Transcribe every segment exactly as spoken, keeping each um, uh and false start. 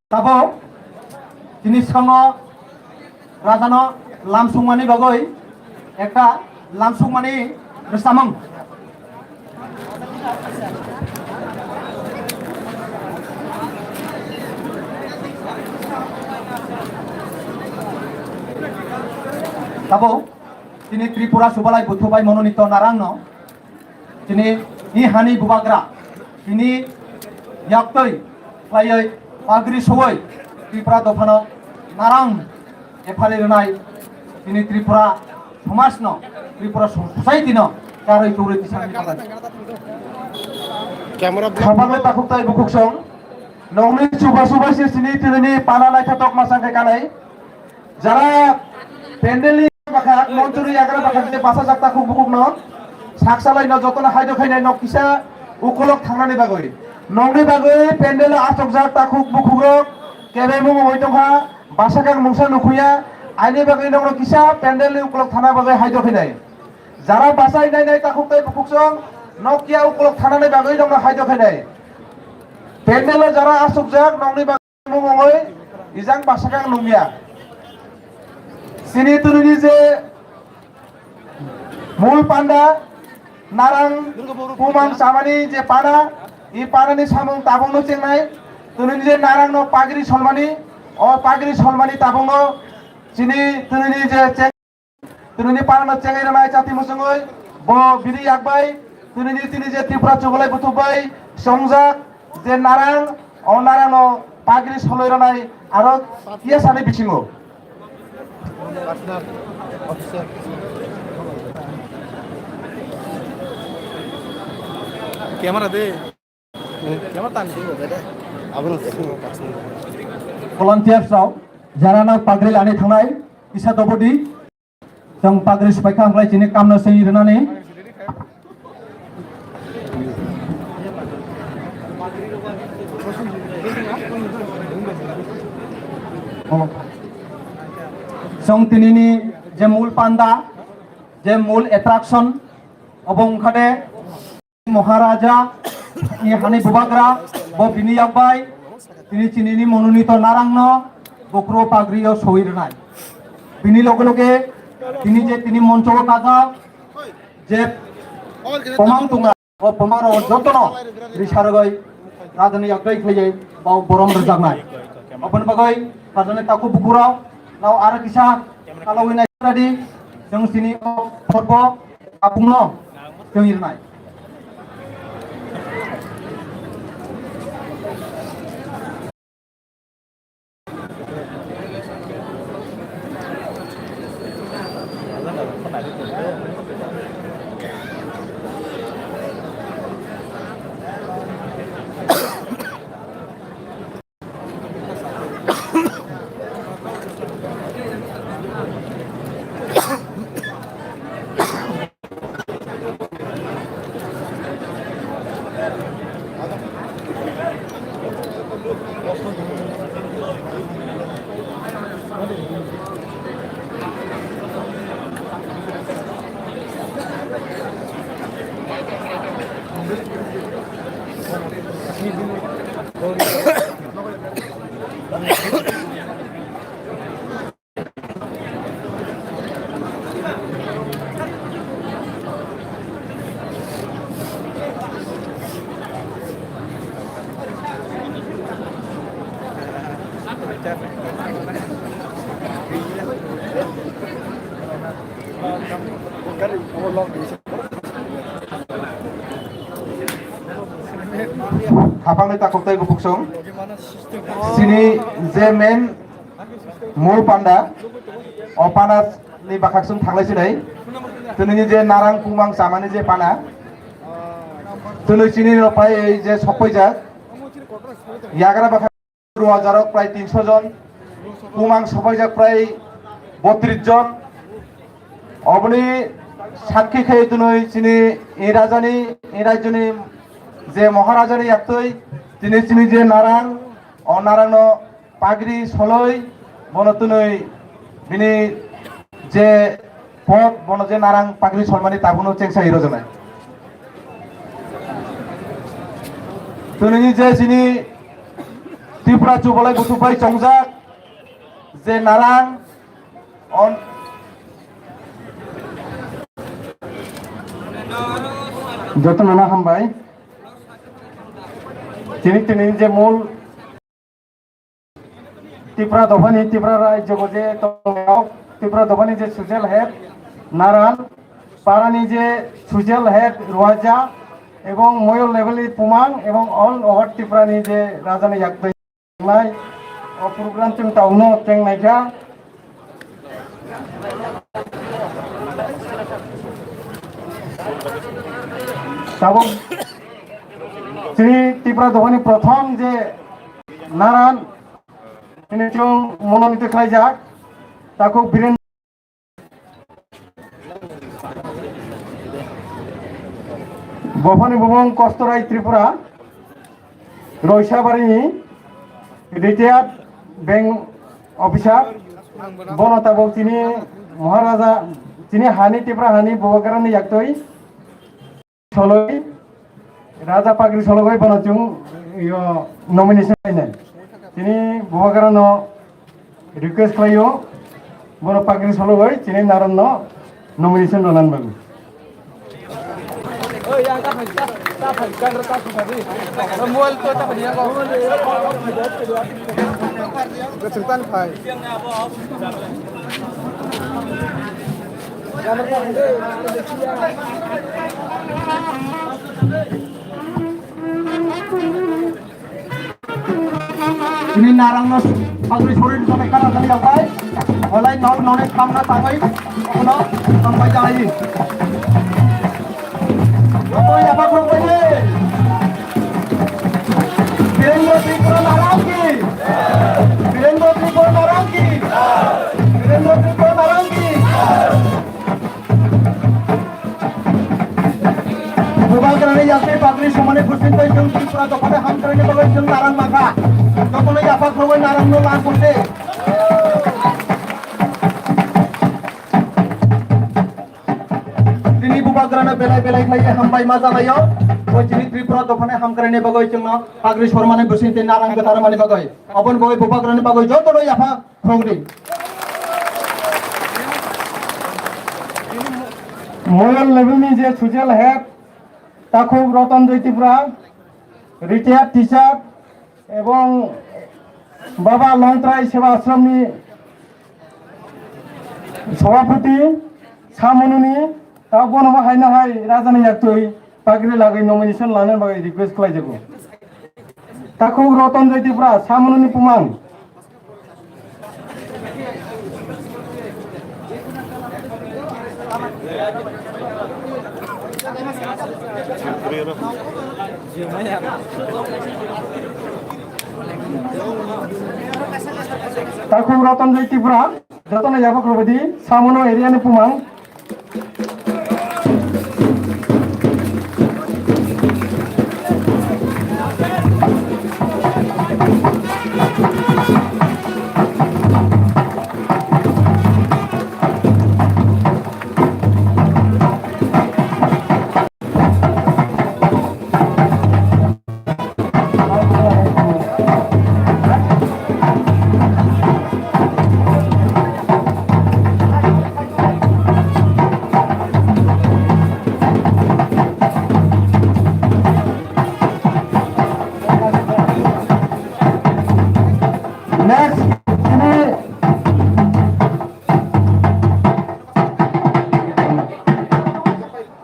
Tabuk tini swngo rajano lamsukmani bagwi ekta lamsukmani rwchapmung. Tabuk tini Tripura Subalai Buthu bai mononito narangno tini i hani bubagra tini yaktwi khlaiwi pagri soi Tripura dophano narang ephari rwnai tini Tripura somajno, Tripura society no karwi kwrwi tisani bagwi. Camera khabar le takhuk tai bukhuk song nongni chuba chuba se sini tini pana naithatok masang khe kanai. Jara pandal ni bakhak, monchori yagra bakhak je bachajak takhuk bukhuk no, saksalai no jotono haido khainai nok kisa ukolok thangnani bagwi. Nokni bagwi pandal o achukjak takhuk bukhuk rok kebengmung wngwi tongkha, bachajak mungsa nukhuya, aini bagwi nokno kisa pandal ni ukolok thana bagwi haido khainai. Jara bachai nai nai takhuk tei bukhuk song nok kiya ukolok thanani bagwi nokno haido khainai. Pandal o jara achukjak nokni bagwi Mungoi ijang basakang nungya. Sini tununi je mul panda narang kumang chamani je pana, i panani samung tabungno chengnai. Tununi je narangno pagri solmani, o pagri solmani tabungno sini tununi je cheng Tunini parano chengai rwnai chati muchungwi bo bini yak bai tunini tini je Tripura chubalai buthuk bai chongjak je narang, o narangno pagri soloi rwnai aro tiyasani bisingo. Camera de. Volunteers rok jara no pagri lani thangnai kisa dobodi. Chwng pagri swbai kha hwnkhai chini kamno swi rwnani. Chwng tinini je mul panda, je mul attraction, obo wngkha de Maharaja ni hani bubagra, bo bini yak bai tini chinini mononito narangno bokro pagrio soi rwnai. Bini loge loge tini je tini moncho o kajak je pomang tonga, o pomang rok jotono risarogoi rajani yak bai khlaiye bo borom rwjaknai. Oboni bagoi rajani taku bukurok nao aro kisa kalawinai radi, chwng chini o porbo Apungno twi rwnai. Khapangni takhuk tei bukhuk song. Sini je main mul panda, o panda ni bakhak song thanglai sinai. Tini je narang kumang chamani je pana. Tini chini no pai je sokpai jak. Yagra bakhak Ru hajarok prai tinso jon, kumang sopaijak prai botris jon. Oboni sakki khai tunui chini i rajani, i rajyoni je Maharajani yaktui, tini chini je narang, o narangno pagri soloi, bono tunui bini je Pok bono je narang pagri sormani tabukno chengsa iro janai. Twnini je chini Tripura chubalai butupai chongjak je narang on joto nana hambai. Chini tini je mul Tripura dophani, Tripura rajyo je tongo, Tripura dophani je social head Naran, parani je social head Ruaja, ebong Moyol level ni Pumang, ebong all over Tripura ni je rajani yaktwi nai, o program chwng tauno cheng naikha. Tabuk chini Tripura dophani prothom je Naran, chini chwng mononito khlaijak, takhuk Biren. Bophani bumung Kostorai Tripura, Roisabarini retired bank officer, bono tabuk chini Maharaja, chini hani Tripura hani Bubagrani yaktwi. Soloi, Raja Pagri Sologoi bono chwng, yo, nomination lainai. Chini Bubagrano request khlaio, bono Pagri Sologoi chini Naranno nomination rwna bagwi. Ini narang nos pagri sorin sampai kana tadi dapai. Olai nol nol kamna tangai. Kono sampai jai. Joto ya pak rok bai. Birendra Tripura narang ki. Birendra Tripura narang ki. Birendra Tripura narang ki. Bubagrani yakni pagri somani bwswk bai chwng Tripura dophani hamkraini bagwi chwng narang mankha. Jotono yaphak rogwi narangno lang kose. Tini Bubagrano belai belai khlaiwi hambai ma jalaio. Bo chini Tripura dophani hamkraini bagwi chwngno pagri sormani bwswk tei narang gwdar mani bagwi. Oboni bagwi Bubagrani bagwi jotono yaphak Khoroknwi. Moyol level ni je social head, takhuk Roton Joy Tripura, retired teacher, ebong Baba Longtrai Seva Ashram ni Sabhapati, Samununi, ta bono bo haino hai Rajani yaktwi pagri lagwi nomination lana bagwi request khlaijago. Takhuk Roton Joy Tripura, Samununi Pumang. Takhuk Roton Joy Tripura, jotono yabok rwbaidi, Samono area ni Pumang. Next, ini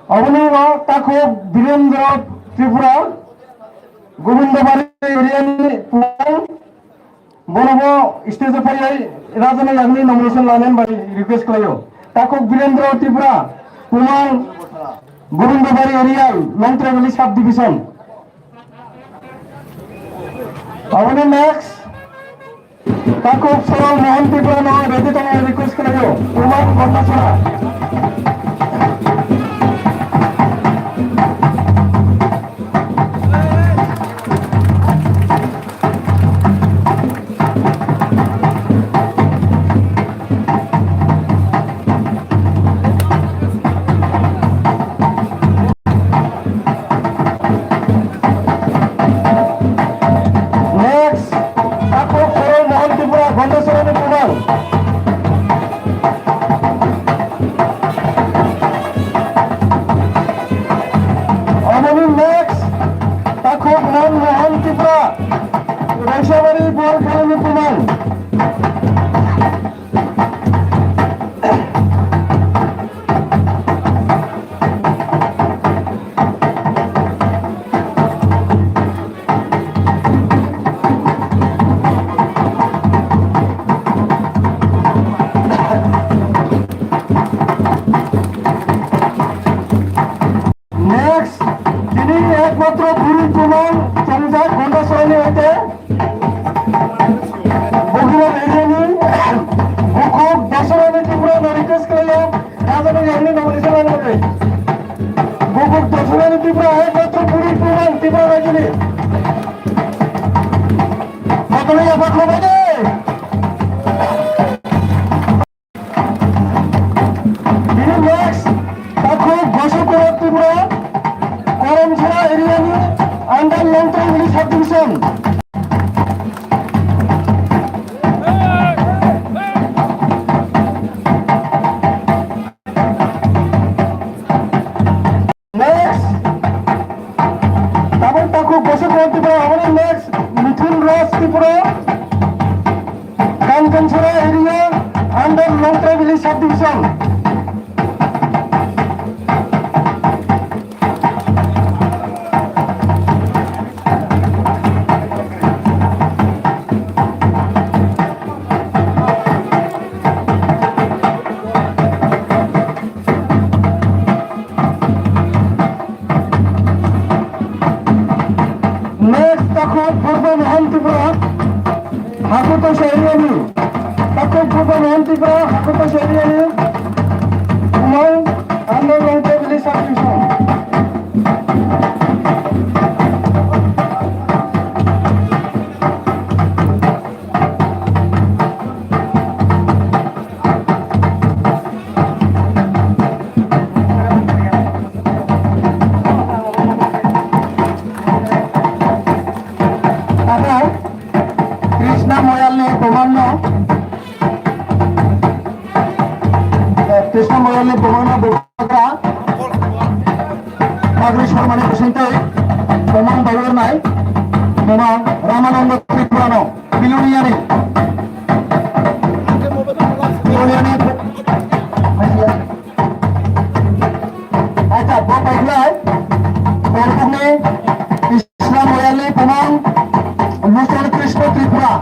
Aboni ulo takhuk Birendra Tripura, Gobindabari area ni Pumang, bono bo stage o phaiwi Rajani yakni nomination lana bagwi request khlaio. Takhuk Birendra Tripura, Pumang, Gobindabari area, Longtrai Valley sub division. Aboni next, Takhuk Sorol Mohan Tripura no ready tongna request khlaio. Umang Gondasora. Next, tini ekmatro buri Kumang chongjak Gonda Sorani hoite Bogirab area ni Bukhuk Dasarani Tripura no request khlaio, Raja ni yang ni nomination rang bagwi. Bukhuk Dasarani Tripura ekmatro buri Kumang Tripura rajyo ni. Kotoni yapha khlabai de. Bini next, Takhuk Gosokora Tripura, Karamchara area ni under Longtrai village subdivision. Next, tabuk Takhuk Gosokora Tripura, aboni next, Mithun Raj Tripura, Kankanchara area, under Longtrai village subdivision. Next, Takhuk Purba Mohan Tripura, Hakuta Shahriani. Takhuk Purba Mohan Tripura, Hakuta Shahriani. Kumang, under Longtrai village subdivision. Abo Krishna Moyalni Bomanno, Krishna Moyalni Bomanno Bogra, Pagri Sharmani Bisingtwi, Boman Bayornai, Boman Ramananda Tripurano. Biloniani. Biloniani. Acha, bo paikhlai. Borbukni Islam Royalni Bumang Luchon Krishna Tripura.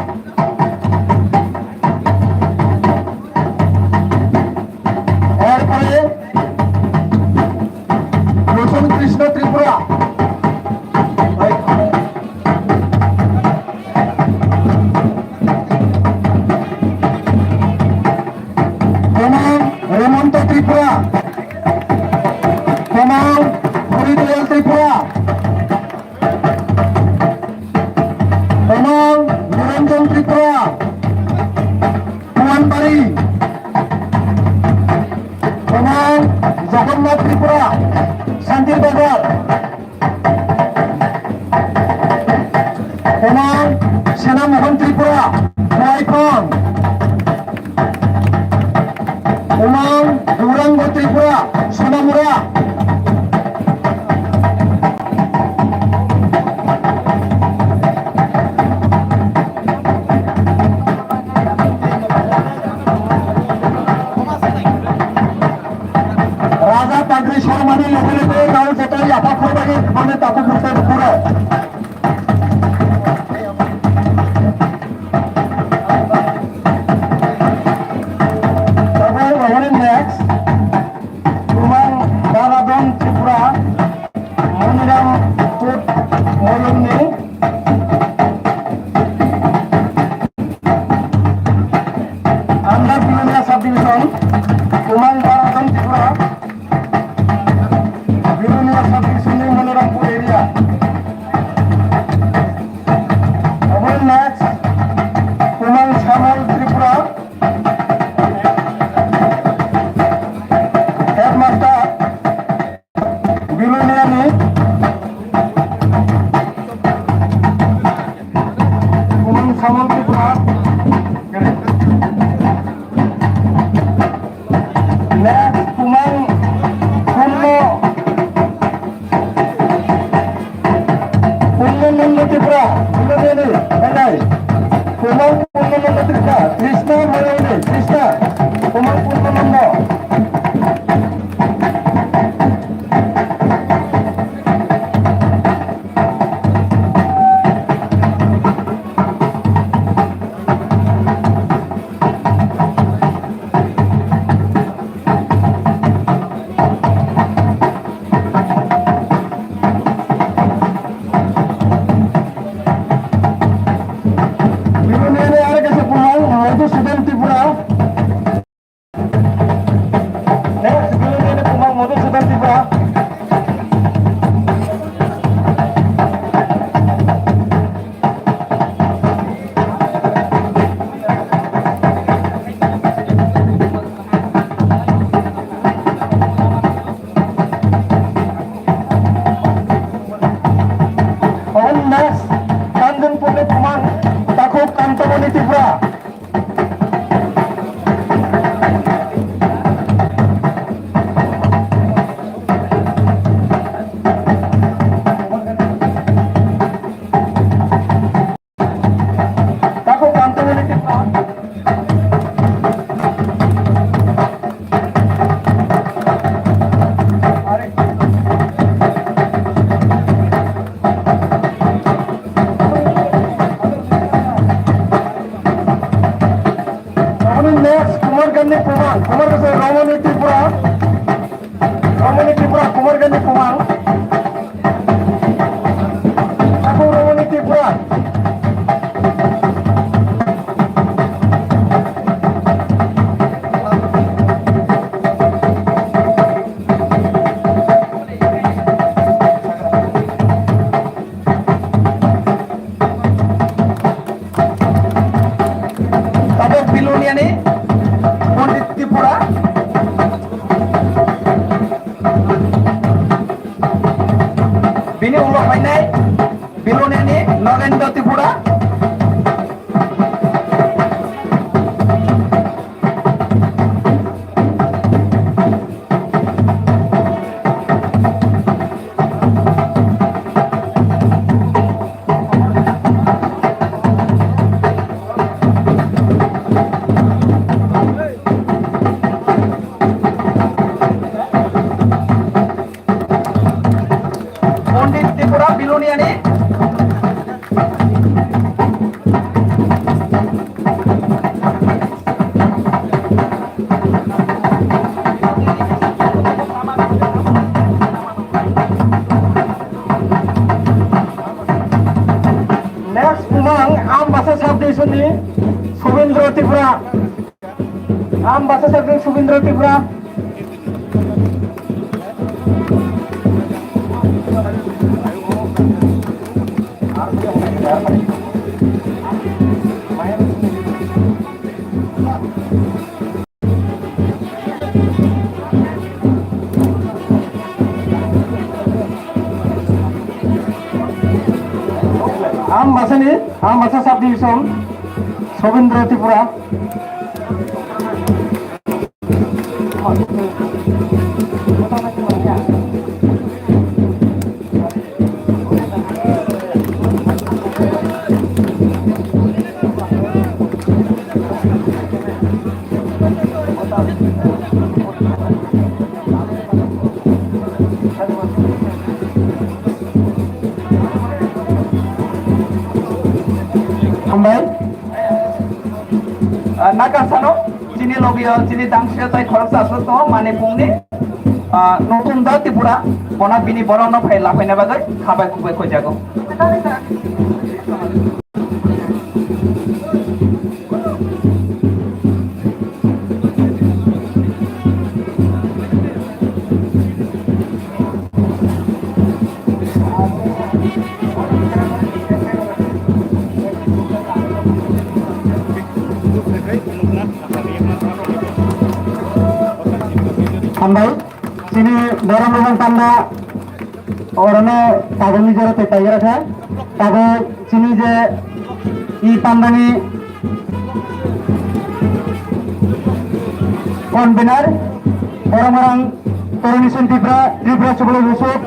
Erpore Luchon Krishna Tripura. Komang Remanta Tripura. Komang Hori Dayal Tripura. Komang Niranjan Tripura. Puanbari. Komang Jagannath Tripura. Santir Bazar. Komang Sena Mohan Tripura, Khwaiphang. Komang Gaurango Tripura, Sonamura. Raja Pagri Sharmani loge loge nal joto yapha khobani bole taku bukta dukura. Tabuk aboni next, Kumang Baradon Tripura, Moniram Chut Moyungni. Under Bilonia subdivision, Kumang Baradon Tripura, Bilonia subdivision ni Monirampur area. Tripura, Kumar Gandhi Kumar. Tabuk Romani Tripura. Tabuk Biloniani Pondit Tripura. Bini ulo phainai Biloniani Nogendra Tripura. Pondit Tripura Biloniani. Next, Umang Ambasa Subdivision ni Subindra Tripura. Ambasa Subdivision Subindra Tripura. Ambasani, Ambasa Subdivision, Sobindra Tripura. Hambai. Ah, naka sano, chini logio, chini dangsia tai khoroksa aswk tongo, mane pungni, ah, nutun da Tripura, bona bini borokno phai laphaina bagwi khabai khukbai khoijago. Hambai, chini borok rok panda orono tabukni jora tei paigera kha. Tabuk chini je i pandani convener, Boromorang Toroni Sen Tripura, Tripura Subolo Yusuf,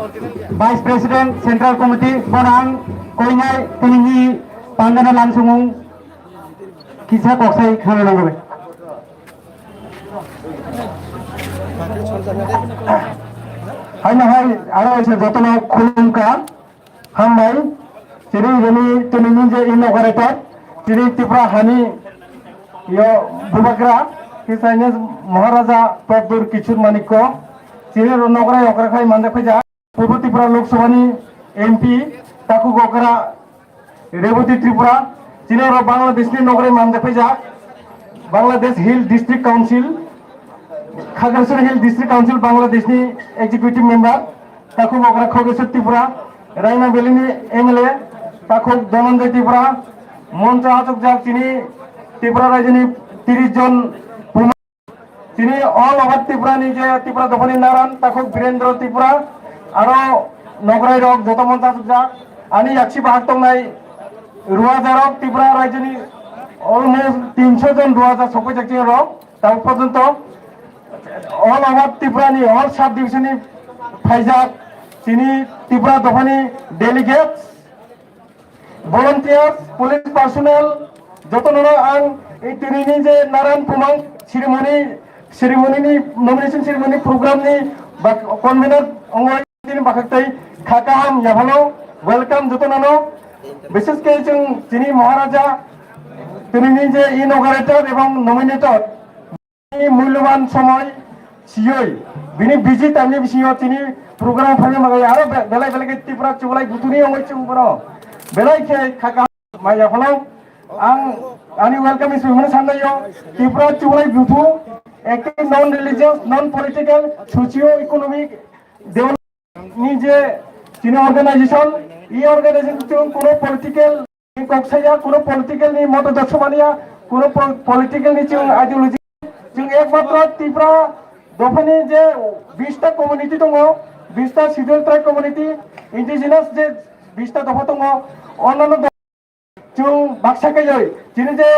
Vice President, Central Committee, Bonang, Koinai, Tinini, Pangana Langsungung, Kisa Koksai, Khana Nangore. Haino hai, aro ese jotono khulumkha. Hambai, chini bini tini ninje inaugurator, chini Tripura hani yo bubagra, His Highness Maharaja Pradyut Kishore Manikya, chini ro nokra yokra khai mande khaja, Purbo Tripura Lok Sabha ni M P, takhuk okra Rebati Tripura, chini ro Bangladesh ni nokra mande khaja, Bangladesh Hill District Council, Khagwasur Hill District Council Bangladesh ni executive member, takhuk okra Khogeshwar Tripura, Raina Valley ni M L A, takhuk Dhananjay Tripura, moncho achukjak chini Tripura rajyoni tiris jon puma, chini all over Tripura ni je Tripura dophani naran, takhuk Birendra Tripura, aro nokrai rok joto moncho achukjak, ani yaksi bahak tongnai ruajarok Tripura rajyoni almost tinso jon ruajar sokphaijak chini rok. Tabuk porjonto all over Tripura ni all sub division ni phaijak chini Tripura dophani delegates, volunteers, police personnel, jotono ang ei tinini je Naran Pumang ceremony, ceremony ni nomination ceremony program ni bak-, convener ongoi tini bakhaktei kha kaham yaphano welcome jotono. Bishesh khe chwng chini Maharaja tinini je inaugurator ebong nominator ni mulyoban somoi siyoi Bini busy time ni bisingo chini program phaina bagwi aro be-, belai belai khe Tripura chublai buthuni wngwi chwng bono belai khe kha kaham maya phalong. Ang ani welcome speech hwnwi sanlaio. Tripura chublai buthu ekta non religious, non political, socio economic development ni je chini organization, e organization chwng kuno political ni kok saya, kuno political ni moto dosho mania, kuno pol-, political ni chwng ideology. Chwng ekmatro Tripura dophani je bista community tongo, bista schedule tribe community, indigenous je bista dopha tongo, onnano do-, chwng baksa kaiwi chini je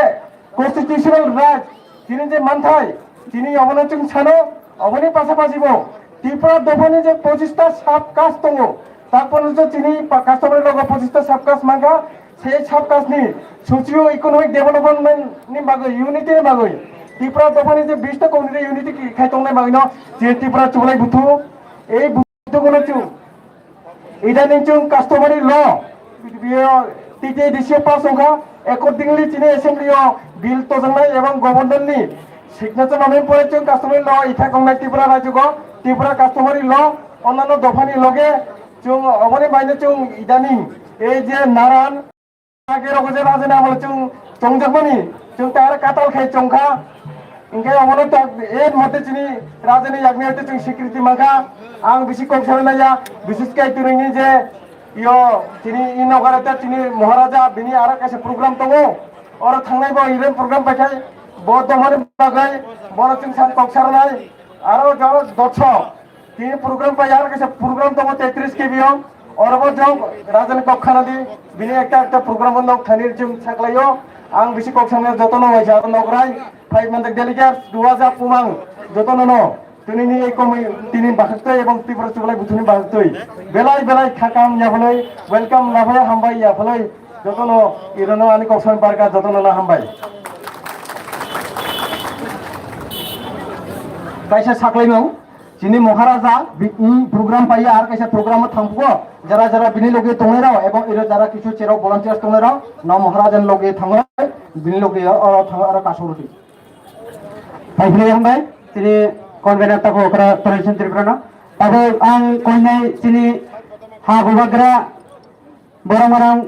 constitutional right, chini je manthai, chini obono chwng sano, oboni pasapasi bo Tripura dophani je pochista sub caste tongo, tapono je chini pa-, customary law o pochista sub caste mankha, se sub caste ni socio economic development ni bagwi, unity ni bagwi, Tripura dophani je bista community unity khai tongnai bagwino je Tripura chublai buthu, ei buthu kono chwng idaning chwng customary law, biyo T T A D C o pass wngkha, accordingly chini assembly o bill tojaknai ebong governor ni signature manwi pore chwng customary law effect wngnai Tripura rajyo o, Tripura customary law onnano dophani loge chwng oboni baino chwng idaning ei je naran Age rogo je rajani amolo chwng chongjakmani, chwng tei aro katal khai chongkha. Hinkhe omono tak, er moddhe chini rajani yakni hoite chwng sikriti mankha. Ang bisi kok sanai naiya, bises khe twrwngni je, yo, chini i nokar ta chini Maharaja, bini aro kaisa program tongo. Oro thangnai bo event program pai khai, bo tomani bagwi, bono chwng sang kok sanai. Aro, aro dorsok. Tini program pai aro kaisa program tongo tetris K B o. Orobo jok rajani kok khana di. Bini ekta ekta program bo nok thani chwng saklaio. Ang bisi kok samya jotono waisa aro nok rai. Phai manjak delegates, Duwaja, Pumang, jotono no. Tini ni ei komoi tini bahaktwi ebong Tripura chublai buthuni bahaktwi. Belai belai khakam yaphaloi, welcome laphaloi, hambai yaphaloi. Jotono irono ani kok samya barka jotono no hambai. Kaisa saklaimung. Chini Maharaja bi-, i program pai ar kaisa program o thangphugo, jara jara bini loge tongnai rao ebong iro jara kisu cherok volunteers tongnai rao no Maharaja ni loge thango, bini loge oro thango aro kasuk rwdi. Phai phai hambai, chini convener tako okra Tradition Tripura no. Abo ang koinai chini ha bubagra Borok morang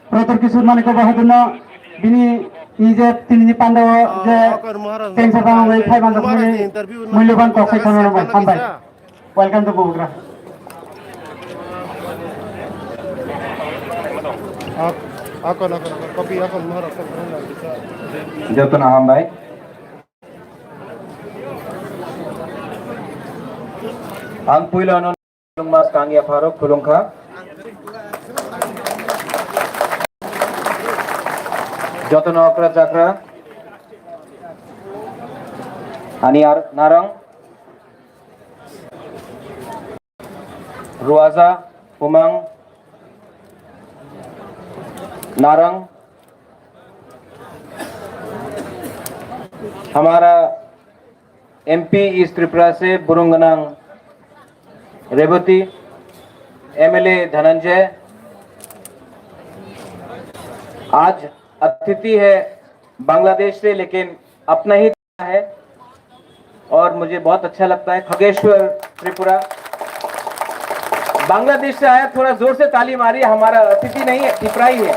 Pratar Kishore Manikya Bahadur no bini nije tini ni panda o je tengsa bang bai phai bang muni mulyoban kok sai khana bai hambai. Welcome to Bubagra. Ak-, akon, akon, akon, kopi akon, Maharaj, akon, akon, akon. Jotono hambai. Ang puila no Khulungma skang ya pharo khulungkha. Jotono okra chakra. Ani ar narang. Ruaja, Umang, Narang. हमारा एमपी इस त्रिपुरा से बुरुंग गनांग रेवती, एमएलए धनंजय, आज अतिथि है बांग्लादेश से, लेकिन अपना ही है और मुझे बहुत अच्छा लगता है। खगेश्वर त्रिपुरा बांग्लादेश से आया, थोड़ा जोर से ताली मारिए, हमारा अतिथि नहीं है, त्रिपुरा ही है।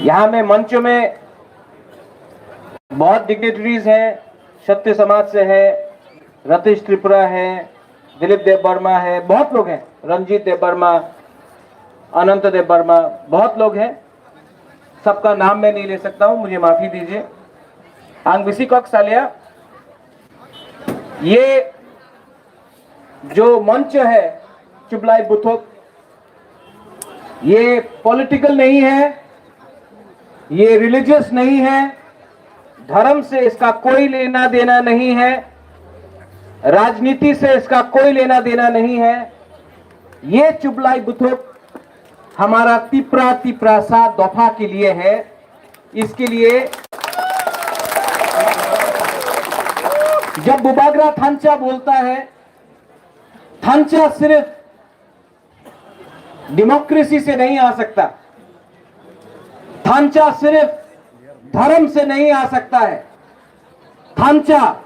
यहाँ में मंचों में बहुत डिग्निटरीज हैं, सत्य समाज से है, रतीश त्रिपुरा है, दिलीप देव वर्मा है, बहुत लोग हैं, रंजीत देव वर्मा, अनंत देव वर्मा, बहुत लोग हैं। सबका नाम मैं नहीं ले सकता हूँ, मुझे माफी दीजिए। Ang bisi kok salia, ये जो मंच है चुबलाई बुथुक, ये पॉलिटिकल नहीं है, ये रिलीजियस नहीं है, धर्म से इसका कोई लेना देना नहीं है, राजनीति से इसका कोई लेना देना नहीं है। ये चुबलाई बुथुक हमारा तिपरा तिपरा सा दफा के लिए है। इसके लिए जब बुबागरा थांचा बोलता है, थांचा सिर्फ डेमोक्रेसी से नहीं आ सकता। थांचा सिर्फ धर्म से नहीं आ सकता है। थांचा,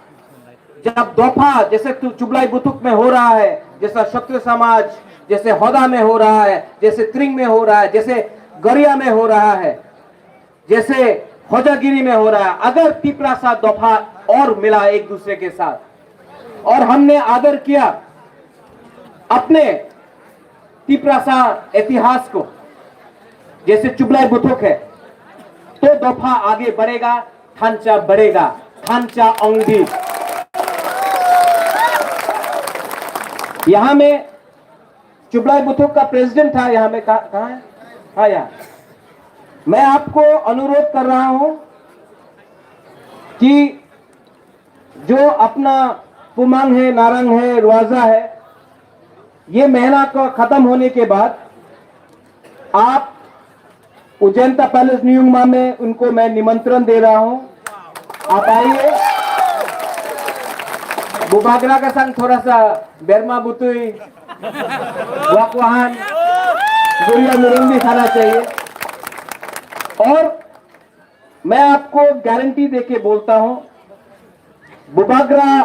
जब दोफा, जैसे तु-, चुबलाई बुथुक में हो रहा है, जैसा क्षत्रिय समाज, जैसे होदा में हो रहा है, जैसे त्रिंग में हो रहा है, जैसे गरिया में हो रहा है, जैसे खोजागिरी में हो रहा है, अगर तिपरासा दोफा और मिला एक दूसरे के साथ, और हमने आदर किया अपने तिपरासा इतिहास को, जैसे चुबलाई बुथुक है, तो दोफा आगे बढ़ेगा, थांचा बढ़ेगा, थांचा ओंगदी। यहाँ में चुबलाई बुथुक का प्रेसिडेंट था, यहाँ में कहा, कहाँ है? हाँ, यहाँ। मैं आपको अनुरोध कर रहा हूँ कि जो अपना पुमांग है, नारंग है, रुआजा है, ये महीना का खत्म होने के बाद आप उज्जैनता पैलेस न्यूमा में उनको मैं निमंत्रण दे रहा हूँ, आप आइए। Bubagra ka sang thora sa berma butui, wakwahan, guriya murung bhi khana chahiye. और मैं आपको गारंटी देके बोलता हूं, बुबागरा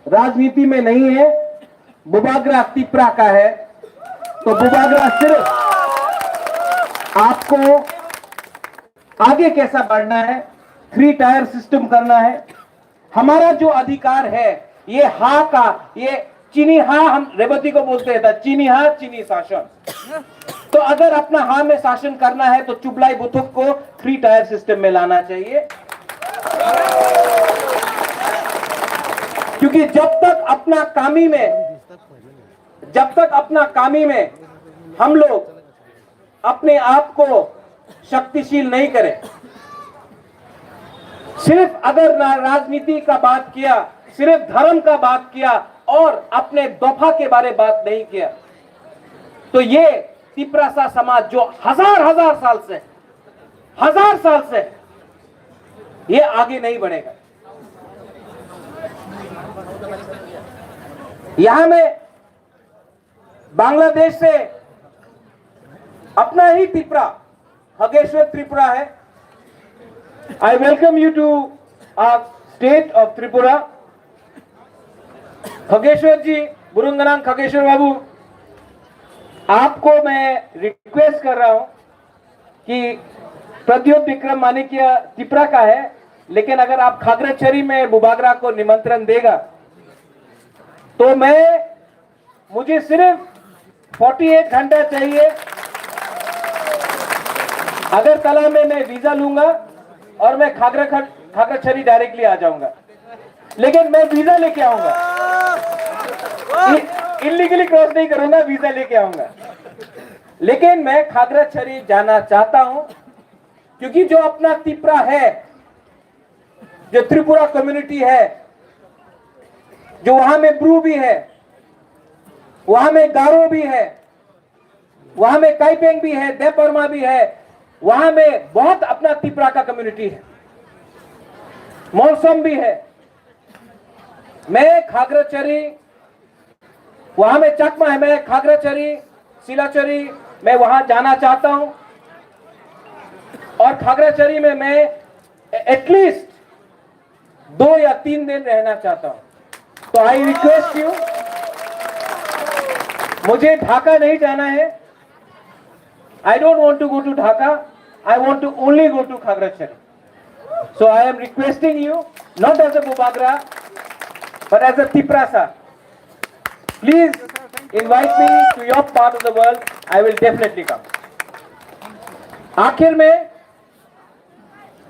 राजनीति में नहीं है, बुबागरा तिपरा का है। तो बुबागरा सिर्फ आपको आगे कैसा बढ़ना है, थ्री टायर सिस्टम करना है, हमारा जो अधिकार है, ये हा का, ये चीनी हा, हम रेवती को बोलते थे, चीनी हा, चीनी शासन। तो अगर अपना हा में शासन करना है, तो चुबलाई बुथुक को थ्री टायर सिस्टम में लाना चाहिए, क्योंकि जब तक अपना कामी में, जब तक अपना कामी में हम लोग अपने आप को शक्तिशील नहीं करें, सिर्फ अगर ना राजनीति का बात किया, सिर्फ धर्म का बात किया और अपने दोफा के बारे बात नहीं किया, तो ये तिपरासा समाज जो हजार हजार साल से, हजार साल से ये आगे नहीं बढ़ेगा। यहाँ में बांग्लादेश से अपना ही तिपरा, खगेश्वर त्रिपुरा है। I welcome you to our state of Tripura। Khageshwar जी, बुरुंगनांग खगेश्वर बाबू, आपको मैं रिक्वेस्ट कर रहा हूं कि प्रद्युत विक्रम मानिक्य तिपरा का है, लेकिन अगर आप खागराछड़ी में बुबागरा को निमंत्रण देगा तो मैं मुझे सिर्फ फोर्टी एट घंटा चाहिए। अगरतला में मैं वीजा लूंगा और मैं खागरा खड़-, खागराछड़ी डायरेक्टली आ जाऊंगा, लेकिन मैं वीजा लेके आऊंगा। इलीगली क्रॉस नहीं करूंगा, वीजा लेके आऊंगा। लेकिन मैं खागराछड़ी जाना चाहता हूं, क्योंकि जो अपना तिपरा है, जो त्रिपुरा कम्युनिटी है, जो वहां में ब्रू भी है, वहां में गारो भी है, वहां में काइपेंग भी है, देबबर्मा भी है, वहां में बहुत अपना तिपरा का कम्युनिटी है, मौसम भी है। मैं खागराछड़ी, वहां में चकमा है, मैं खागराछड़ी, सिलाछड़ी, मैं वहां जाना चाहता हूं। और खागराछड़ी में मैं एटलीस्ट दो या तीन दिन रहना चाहता हूं। तो आई रिक्वेस्ट यू, मुझे ढाका नहीं जाना है। I don't want to go to Dhaka. I want to only go to Khagrachari. So I am requesting you, not as a Bubagra, but as a Tiprasa. Please invite me to your part of the world. I will definitely come. आखिर में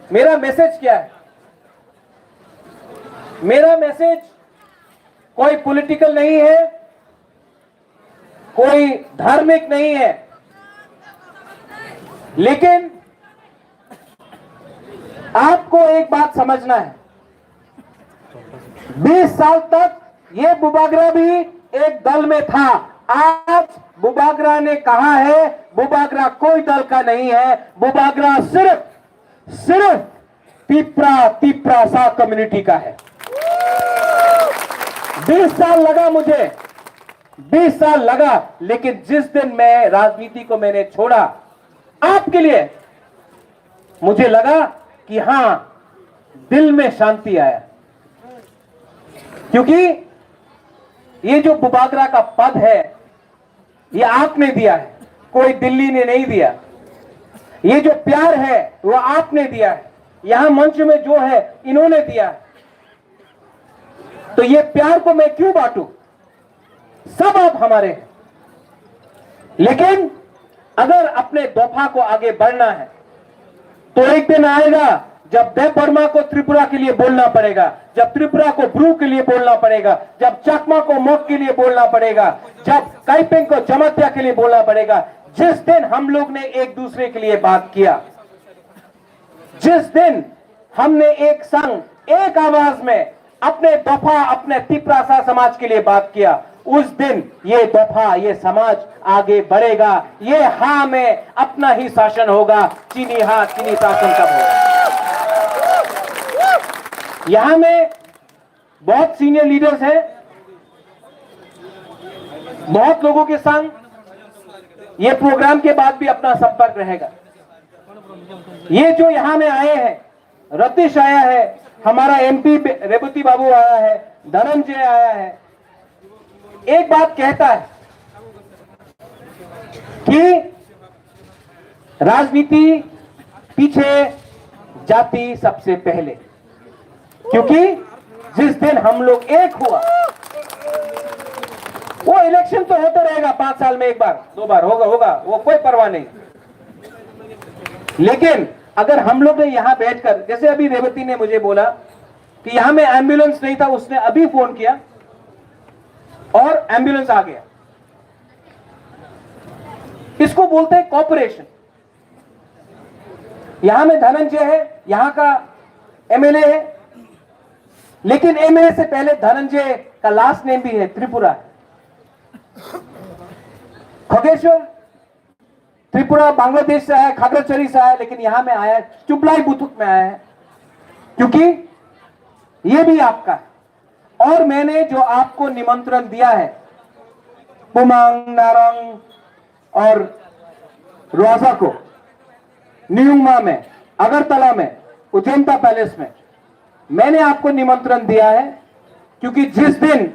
मेरा मैसेज क्या है? मेरा मैसेज कोई पॉलिटिकल नहीं है, कोई धार्मिक नहीं है, लेकिन आपको एक बात समझना है, बीस साल तक ये बुबागरा भी एक दल में था। आज बुबागरा ने कहा है, बुबागरा कोई दल का नहीं है, बुबागरा सिर्फ, सिर्फ तिपरा, तिपरासा कम्युनिटी का है। बीस साल लगा मुझे, बीस साल लगा, लेकिन जिस दिन मैं राजनीति को मैंने छोड़ा, आपके लिए मुझे लगा कि हाँ, दिल में शांति आया, क्योंकि ये जो बुबागरा का पद है, ये आपने दिया है, कोई दिल्ली ने नहीं दिया। ये जो प्यार है, वो आपने दिया है। यहाँ मंच में जो है, इन्होंने दिया है। तो ये प्यार को मैं क्यों बांटूं? सब आप हमारे हैं। लेकिन अगर अपने दोफा को आगे बढ़ना है, तो एक दिन आएगा जब देव वर्मा को त्रिपुरा के लिए बोलना पड़ेगा, जब त्रिपुरा को ब्रू के लिए बोलना पड़ेगा, जब चकमा को मग के लिए बोलना पड़ेगा, जब काइपेंग को जमातिया के लिए बोलना पड़ेगा। जिस दिन हम लोग ने एक दूसरे के लिए बात किया, जिस दिन हमने एक संग, एक आवाज में अपने दफा, अपने तिपरासा समाज के लिए बात किया, उस दिन ये दफा, ये समाज आगे बढ़ेगा। ये हाँ में अपना ही शासन होगा, चीनी हाँ, चीनी शासन कब होगा। यहाँ में बहुत सीनियर लीडर्स हैं, बहुत लोगों के संग ये प्रोग्राम के बाद भी अपना संपर्क रहेगा। ये जो यहाँ में आए हैं, रतीश आया है, हमारा एमपी बे-, रेवती बाबू आया है, धनंजय आया है। एक बात कहता है कि राजनीति पीछे, जाति सबसे पहले, क्योंकि जिस दिन हम लोग एक हुआ, वो इलेक्शन तो होता रहेगा, पांच साल में एक बार, दो बार होगा, होगा, वो कोई परवाह नहीं। लेकिन अगर हम लोग ने यहाँ बैठकर, जैसे अभी रेवती ने मुझे बोला कि यहाँ में एम्बुलेंस नहीं था, उसने अभी फोन किया और एम्बुलेंस आ गया। इसको बोलते हैं कॉपरेशन। यहाँ में धनंजय है, यहाँ का एमएलए है, लेकिन एमएलए से पहले धनंजय का लास्ट नेम भी है, त्रिपुरा। खगेश्वर त्रिपुरा, बांग्लादेश से आया, खागड़ाछड़ी से आया, लेकिन यहाँ में आया, चुबलाई बुथुक में आया है, क्योंकि ये भी आपका है। और मैंने जो आपको निमंत्रण दिया है, पुमांग, नारंग और रोजा को, न्यूमा में, अगरतला में, उजेंता पैलेस में, मैंने आपको निमंत्रण दिया है, क्योंकि जिस दिन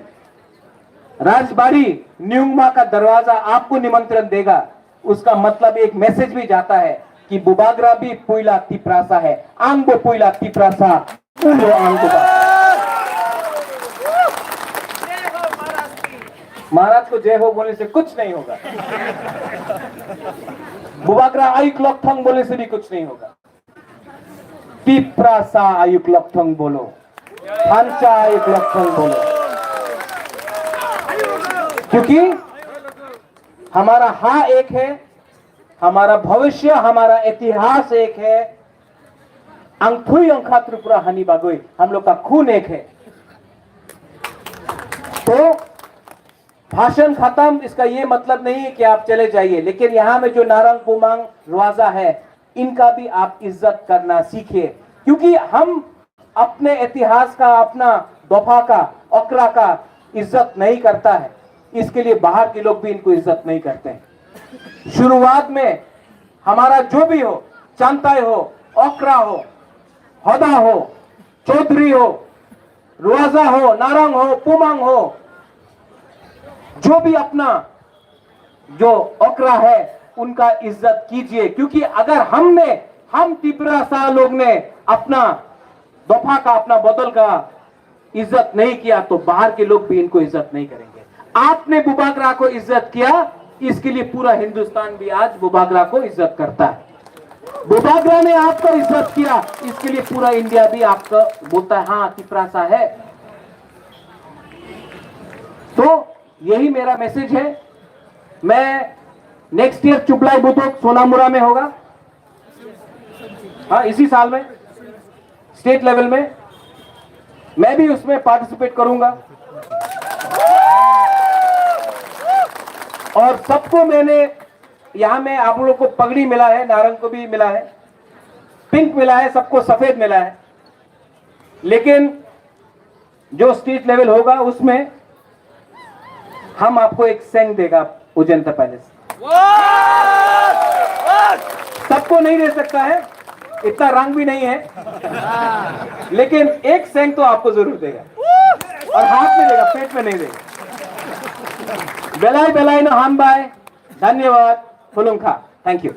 राजबाड़ी न्यूमा का दरवाजा आपको निमंत्रण देगा, उसका मतलब एक मैसेज भी जाता है कि बुबागरा भी पुइला तिपरासा है, आंगो पुइला तिपरासा, उंगो आंगो बा। महाराज को जय हो बोलने से कुछ नहीं होगा, बुबागरा आयुक लकथंग बोलने से भी कुछ नहीं होगा। तिपरासा आयुक लकथंग बोलो, हांसा आयुक लकथंग बोलो, क्योंकि हमारा हा एक है, हमारा भविष्य, हमारा इतिहास एक है। Ang thui ongkha Tripura hani bagwi, हम लोग का खून एक है। तो भाषण खत्म, इसका ये मतलब नहीं है कि आप चले जाइए, लेकिन यहाँ में जो नारंग पुमांग रुआजा है, इनका भी आप इज्जत करना सीखिए, क्योंकि हम अपने इतिहास का, अपना दोफा का, ओकरा का इज्जत नहीं करता है, इसके लिए बाहर के लोग भी इनको इज्जत नहीं करते हैं। शुरुआत में हमारा जो भी हो, चांताई हो, ओकरा हो, होदा हो, चौधरी हो, रुआजा हो, नारंग हो, पुमांग हो, जो भी अपना जो ओकरा है, उनका इज्जत कीजिए, क्योंकि अगर हमने, हम तिपरासा लोग ने अपना दोफा का, अपना बदल का इज्जत नहीं किया, तो बाहर के लोग भी इनको इज्जत नहीं करेंगे। आपने बुबागरा को इज्जत किया, इसके लिए पूरा हिंदुस्तान भी आज बुबागरा को इज्जत करता है। बुबागरा ने आपको इज्जत किया, इसके लिए पूरा इंडिया भी आपको बोलता है, हाँ, तिपरासा है। तो यही मेरा मैसेज है। मैं नेक्स्ट ईयर चुबलाई बुथुक सोनामुरा में होगा, हाँ, इसी साल में स्टेट लेवल में मैं भी उसमें पार्टिसिपेट करूंगा। और सबको मैंने, यहाँ में आप लोग को पगड़ी मिला है, नारंग को भी मिला है, पिंक मिला है, सबको सफेद मिला है, लेकिन जो स्टेट लेवल होगा उसमें हम आपको एक सेंग देगा उजेंता पैलेस। सबको नहीं दे सकता है, इतना रंग भी नहीं है, लेकिन एक सेंग तो आपको जरूर देगा, और हाथ में देगा, पेट में नहीं देगा। Belai belai no hambai, dhanyawad, khulumkha, thank you.